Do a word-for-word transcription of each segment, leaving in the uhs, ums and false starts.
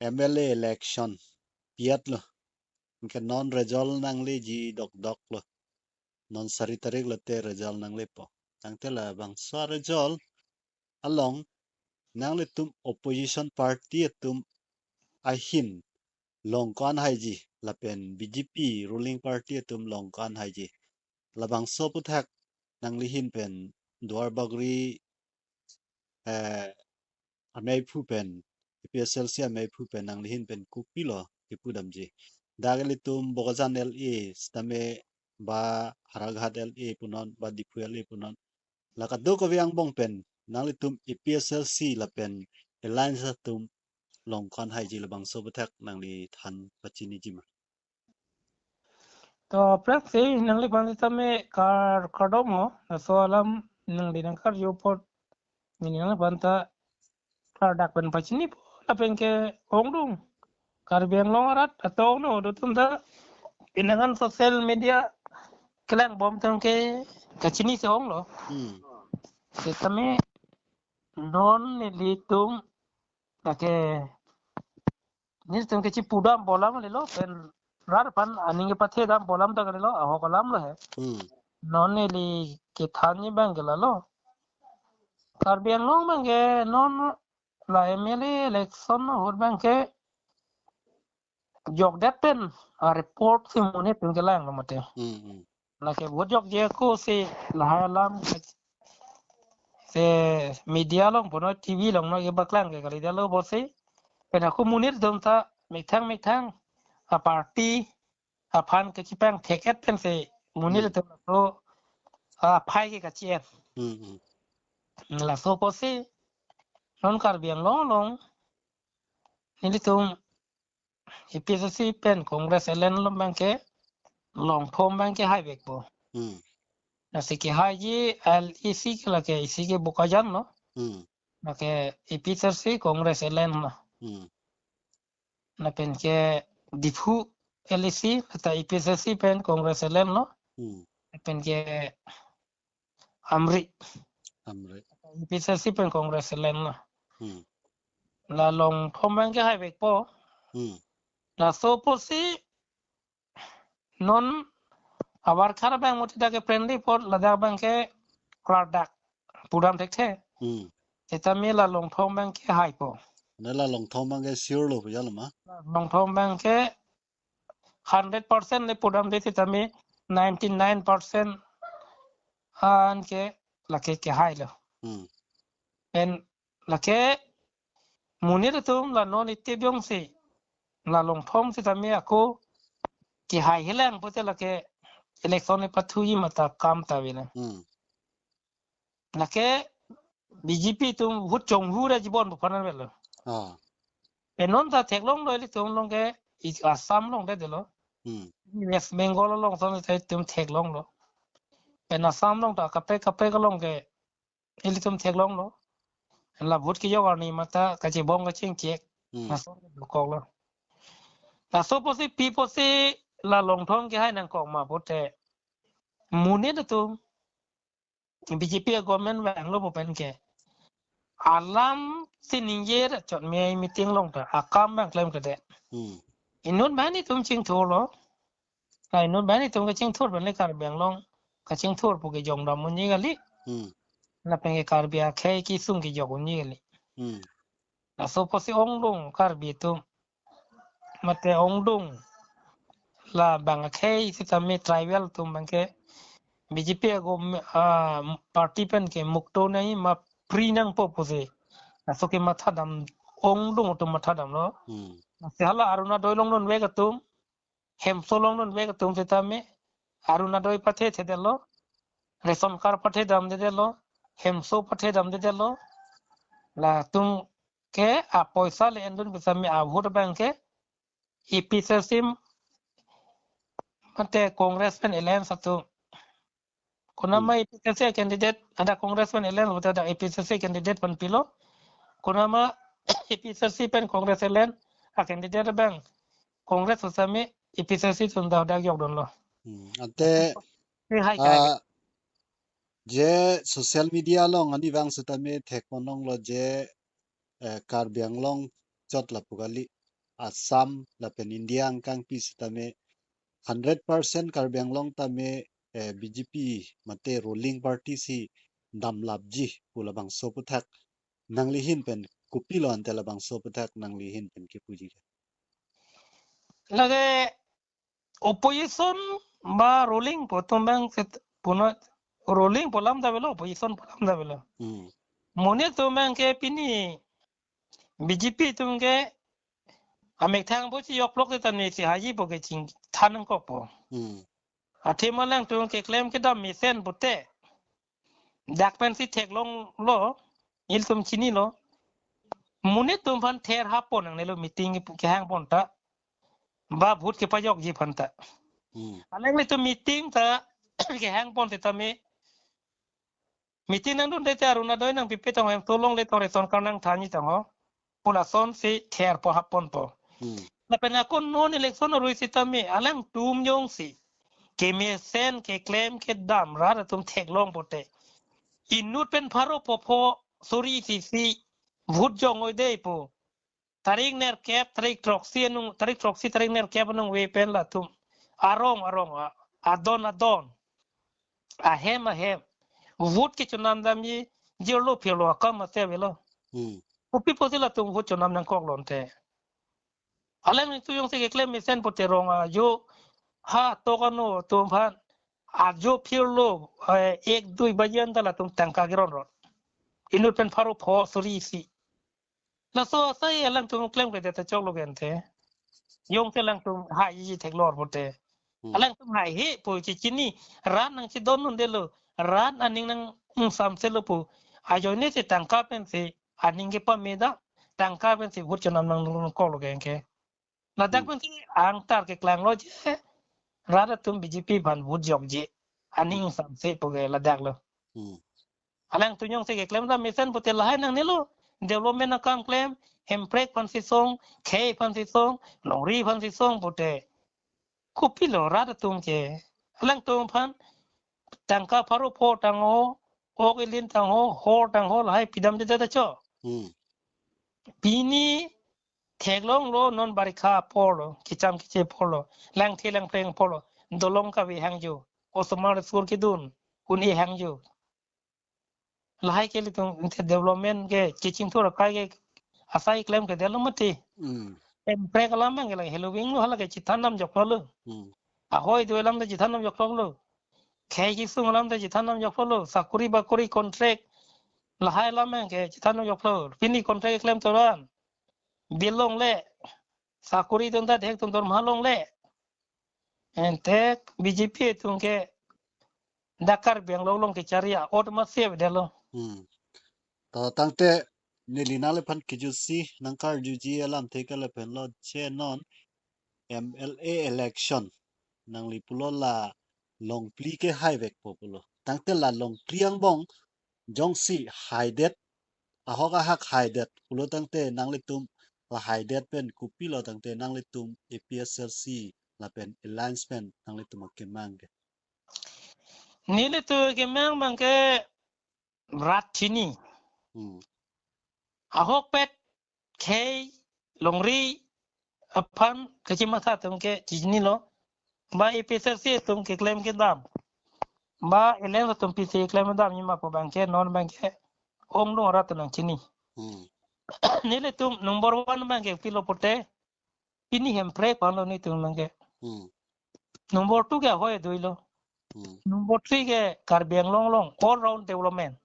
M L A election pi-etlo. Anke non result nangleji dokdoklo. Non sari tarik lote result nanglepo. Tangte labangso result along nanglitum opposition party atum ahin long ko-an haiji lapen B J P ruling party atum long ko-an haiji. Labangso aphuthak nanglihin pen Duar Bagori, eh, ameiphu pen, A P H L C ameiphu pen nanglihin pen kopilo kipudamji? Dak ilitum Bokajan L A sitame ba Howraghat L A punon ba Diphu L A punon, la kadokave angbong pen nanglitum A P H L C lapen alliance atum long ko-an haiji, labangso aphuthak nangli than pachiniji ma? To, aphrangsi nangliphan sitame kar kardom ho, laso alam nangli nangkarju apot, neli nangliphan ta klardak pen pachinipo, lapen ke ongdung. Karbi Anglong arat atong no, do atum ta pinangan social media kelangbom atum ke kachinisi onglo. Hmm. Sitame non nelitum lake nelitum kachipudampo alam kalilo, pen rat aphan aning kepathedampo alam ta kalilo, ahok alam lo he. Hmm. Non neli kethanji abang ke lalo. Karbi Anglong abang ke non la M L A election ahut abang ke jokdet pen a-report si monit pen kelanglo mate. Hmm, hmm. Lake vote jokje ako si lahai alam se media along punon, T V along no kepaklang ke kalidetlo pusi. Pen ako monit atum ta methang methang a-party aphan kachipang thek-et pensi monit Hmm. atum laso aphai ke kachi-et. Hmm, hmm. Laso pusi non Karbi Anglong along nelitum A P H L C pen Congress alliance along abang ke longthom abang ke haivekpo. Hmm. Lasi kehaiji al isi ke lake isi ke Bokajan lo. Hmm. Lake A P H L C Congress alliance lo. Hmm. Lapen ke Diphu L A C, lata A P H L C pen Congress alliance lo. Hmm. Lapen ke Amri. Amri. A P H L C pen Congress alliance lo. Hmm. La longthom abang ke haivekpo. Hmm. Laso pusi non abar khar abang mati dak ke friendly apot ladak abang ke klardak pudam thekthe. Hmm. Sitame la longthom abang ke haipo. Ne la longthom abang ke sure lo pu jalo ma? Longthom abang ke hundred percent le pudamde, sitame ninety-nine percent an ke lake kehailo. Hmm. Pen lake monit atum la non ite byong si la longthom sitame ako kehai helang pute lake election epathuji mata akam ta avelo. Hmm. Lake B J P atum vote chonghu ra jibon pu phanan avelo. Ah. Pen non ta theklonglo ilitum along ke, i Assam along det delo. Hmm. West Bengal along ason ta itum theklonglo. Pen Assam along ta kaprek kaprek along ke ilitum theklonglo. La vote kejok arni mata kachebong kachingkek. Hmm. Laso dokoklo. Laso pusi pi pusi la longthom kehai nangkok ma pute, monit atum B J P a-government vanglo pu pen ke alam si ningje ra chot me meeting along ta akam abang klemkledet. Hmm. Inut banghini atum chingthurlo. Ka inut banghini atum kachingthur pen le Karbi Anglong kachingthur pu kejongdam unji kali. Hmm. Lapen ke Karbi akhei kesung kejok unji kali. Hmm. Laso pusi ongdung Karbi atum. Mate ongdung labang akhei sitame tribal atum abang ke B J P ago, ah, party pen ke mukto nangji ma free nangpo pusi. Laso ke mathadam, ongdung atum mathadamlo. Hmm. Lasi hala Arunodoi along dunvek atum, hemso along dunvek atum sitame Arunodoi pathethedetlo, ration card pathedamdedetlo, hemso pathedamdedetlo. Latum ke apoisa le endun pu sitame a-vote abang ke A P H L C mate Congress pen alliance atum. Konatma Hmm. A P H L C candidate, ada Congress pen alliance, ada A P H L C candidate pen pilo. Konatma A P H L C pen Congress alliance a-candidate abang Congress pu sitame A P H L C atum ta dak jokdunlo. Hmm. Ante, Ni hai kai. Ah, je social media along arnivang sitame thekponlonglo je, eh, Karbi Anglong chot lapu kali. Assam lapen India angkangpi sitame hundred percent Karbi Anglong tame eh, B J P mate ruling party si damlapji pu labangso aputhak nangli ahin pen kopilo ante labangso aputhak nangli ahin pen kipuji ke. Lake opposition ba ruling pu atum abang set puno ruling pu alam ta avelo, opposition pu alam ta avelo. Hmm. Monit atum abang ke pini B J P atum ke amethang bo si yoklok te tani si haji bo ke chingthan nangkokpo. Hmm. Athema alangtum keklem kedam mesen pute dak pensi theklonglo, ilitum chinilo. Monit atum aphan ther happon nangnelo meeting kehangpon ta. Ba vote kepajokji aphan ta. Hmm. Alanglitum meeting ta kehangpon sitame meeting nangdunde te Arunodoi nangpipe tangho, hemtolongle tangho, ration card nangthanji tangho pu lasonsi therpo happonpo. Hmm. Lapen ako non election arui sitame alangtum jongsi kemesen keklem kedam rat atum theklong pute inut pen pharo pho pho suri isi isi vote jok-oi dei pu. Tarik nerkep, tarik throksi anung, tarik throksi, tarik nerkep anung ave pen latum arong arong, a- adon adon, ahem ahem vote kechonam damji, jirlo phirlo akam ate avelo. Hmm. Kopi pusi latum vote chonam nangkoklo ante? Alanglitum jongsi keklem mesen pute rong ajo ha tok ano atum aphan ajo phirlo, eh, ek dui baji anta latum tangka keronrot. Inut pen pharo pho suri isi. Laso asai alangtum klemkledet ta choklo ke ante. Jongsi alangtum haiji theklor pute. Hmm. Alangtum haihe pu chechini, rat nangchedondundelo, rat aning nangsamselo pu ajoine si tangka pensi aning kepame dam, tangka pensi vote chonam nangkoklo ke anke. Ladak Hmm. pensi angtar keklanglo je, rat atum B J P aphan vote jokji, aning samse pu ke ladaklo. Hmm. Alangtum jongsi keklem dam mesen pute lahai nangnelo, development akam klem, hemprek aphansi song, khei aphansi song, longri aphansi song pute. Kopilo rat atum ke? Alangtum aphan tangka pharo pho tangho, ok ilin tangho, hor tangho, lahai pidamdedet ta cho. Hmm. Pini theklonglo non barikha apor lo, kecham keche apor lo, langthe langphreng apor lo, dolong kave hangjo, osomar school kedun un-e hangjo. Lahai ke ilitum inte development ke kechingthur akai ke asai klemkledetlo mati. Hmm. Hemprek alam abang ke lang heloving lo, hala ke chethan dam joklo lo. Hmm. Ahoi do alam ta chethan dam joklo lo. Khei kesung alam ta chethan dam joklo lo. Sakuri bakuri contract lahai alam abang ke chethan dam joklo. Pini contract klem toran bill longle. Sakuri atum ta thek atum dorma longle. Ante B J P atum ke dak Karbi Anglong along kechari a-ot masi avedetlo. Hmm. To tangte neli nangliphan kejutsi nangkarjuji alamthe ke lapen lo je non M L A election nangli pulo la longphli ke haivekpo pulo. Tangte la longphli angbong jongsi haidet, ahok ahak haidet pulo tangte nanglitum la haidet pen kopilo tangte nanglitum A P H L C lapen alliance pen nanglitum akemang ke? Nelitum akemang abang ke rat chini. Hmm. Ahokpet khei longri aphan kachimatha atum ke chinilo. Ba A P H L C atum keklem kedam, ba alliance atum pisi keklem kedamji ma pu abang ke non abang ke ongdung arat nangchini. Hmm. Nelitum number one abang ke pilo pute, pini hemprek aphanlo nelitum abang ke. Hmm. Number two ke ahoi doilo. Hmm. Number three ke Karbi Anglong along all round development.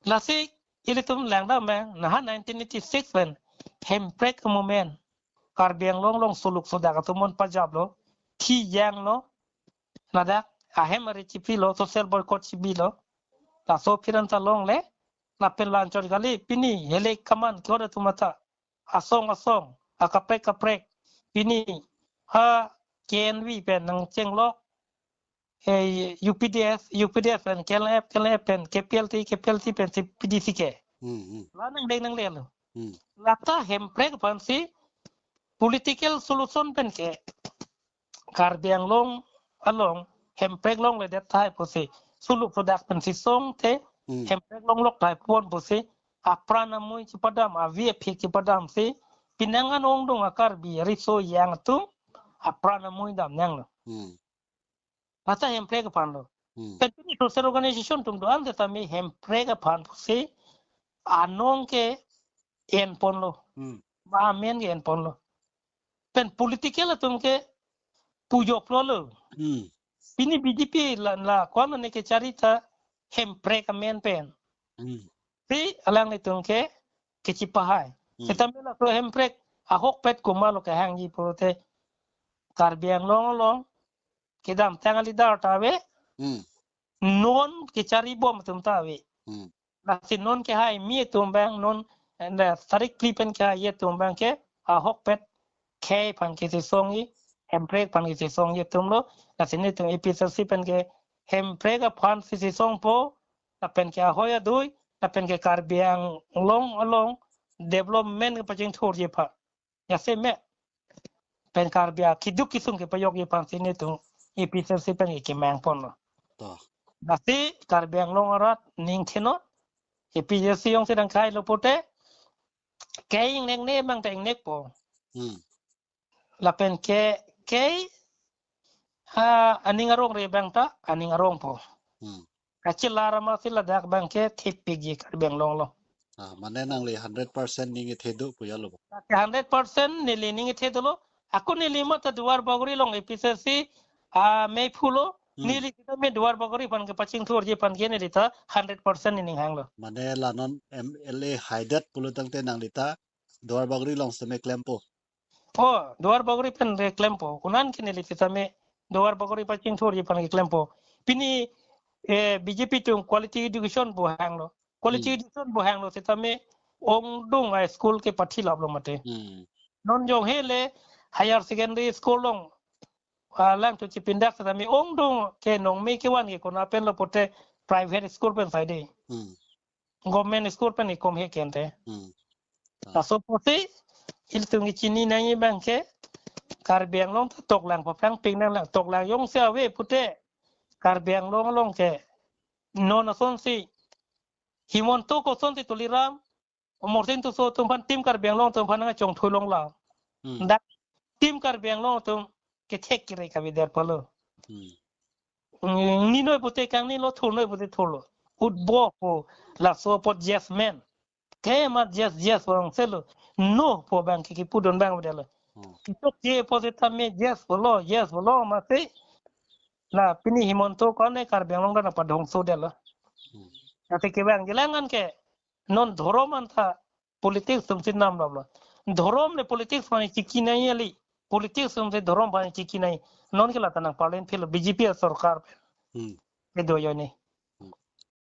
Lasi ilitum langdam abang, nahan nineteen eighty-six pen hemprek movement Karbi Anglong along suluk sudak atum mon pajaplo, khijanglo, ladak ahem ari chipilo, social boycott chibilo. Laso aphiran ta longle, lapen la-anchot kali, pini hele kaman kehot atum ata asong asong, akaprek kaprek, pini ha K N V pen nangchenglok, eh, U P D F, U P D F pen K L F, K L F pen K P L T, K P L T pensi P D C K. Hmm, hmm. La nangdeng nanglelo. Hmm. Lata hemprek aphansi political solution pen ke Karbi Anglong along hemprek longledet tahai pusi, suluk sudak pensi song te, hmm, hemprek longlok tahai pon pusi, apran amui chipadam, avi aphik chipadamsi, Pinang an ongdung a-Karbi riso yang atum apran amui dam nanglo. Hmm. Pata hemprek aphan lo. Hmm. Pen pini social organization atum do-an setame hemprek aphan pusi anong ke enponlo. Hmm. Ba amen ke enponlo. Pen political atum ke pujoklo lo. Hmm. Pini B J P la, la kwan ne kechari ta hemprek amen pen. Hmm. Si alanglitum ke kechipahai. Hmm. Setame laso hemprek ahokpet komatlo kehangji pulote Karbi Anglong along kedamtang a-leader ta ave. Hmm. Non kechari bom atum ta ave. Hmm. Lasi non kehai mi atum abang non, eh, tarik phli pen kehai atum abang ke ahokpet khei aphan kachesongji, hemprek aphan kachesongji atumlo. Lasi nelitum A P H L C pen ke hemprek aphan si chesongpo, lapen ke ahoi adui, lapen ke Karbi Anglong along development kepachingthurji aphan. Jasemet pen Karbi akiduk kisung kepajokji aphan si nelitum A P H L C pen ke kemangponlo. To. Lasi Karbi Anglong arat ning thenon, A P H L C jongsi nangkhailo pulote, ke ingnek ne abang ta ingnekpo. Hmm. Lapen ke, ke, ha, aning arongre abang ta aning arongpo. Hmm. Kachelar amatsi ladak abang ke thepikji Karbi Anglong along. Ah, mane nangli hundred percent ning kethe do pu ya lo. Ke hundred percent neli ning kethe dolo. Ako neli mata Duar Bagori along A P H L C, ah, meiphu lo. Hmm. Neli setame Duar Bagori aphan kepachingthurji aphan ke neli ta hundred percent ning hanglo. Mane la non M L A haidet pulo tangte nangli ta Duar Bagori along setame klempo. Oh, Duar Bagori pen re klempo. Konat ke neli setame Duar Bagori pachingthurji aphan ke klempo. Pini, eh, B J P atum quality education pu hanglo. Quality Hmm. education pu hanglo setame ongdung a-school ke pathilaplo mate. Hmm. Non jong hele higher secondary school along, ah, lang tu chipindak setame ongdung ke nongme kevan ke konat pen lo pulote private school pen saide. Hmm. Government school pen ikom he kente. Hmm. Ah. Laso pusi ilitum kechini nangji abang ke Karbi Anglong ta toklang paphrang ping nanglang, toklang jongsi ave pulote Karbi Anglong along ke non asonsi Himanta kosonsi Tuliram, Amarsing Tisso atum aphan Team Karbi Anglong atum aphan nangchongthui longlang. Hmm. Dak Team Karbi Anglong atum kethek kere kavider palo. Hmm. Mm, ninoi pulote kangnilo, thurnoi pulote thurlo. Utbo pu laso apot yes men. Ke ma yes, yes pu angselo. No pu abang ke kipudun abang vedetlo. Hmm. Kitok ke pu setame yes pulo, yes pulo amatsi. La pini Himanta kone Karbi Anglong dan apa dongso detlo. Hmm. Ate kevangji lang an ke non dhorom anta politics atumsi namlaplo. Dhorom le politics aphan chiki nangji kali. Politics atumsi dhorom aphan chiki nangji. Non ke la ta nangpalen philo B J P asorkar pen. Hmm. Kedo ajoine.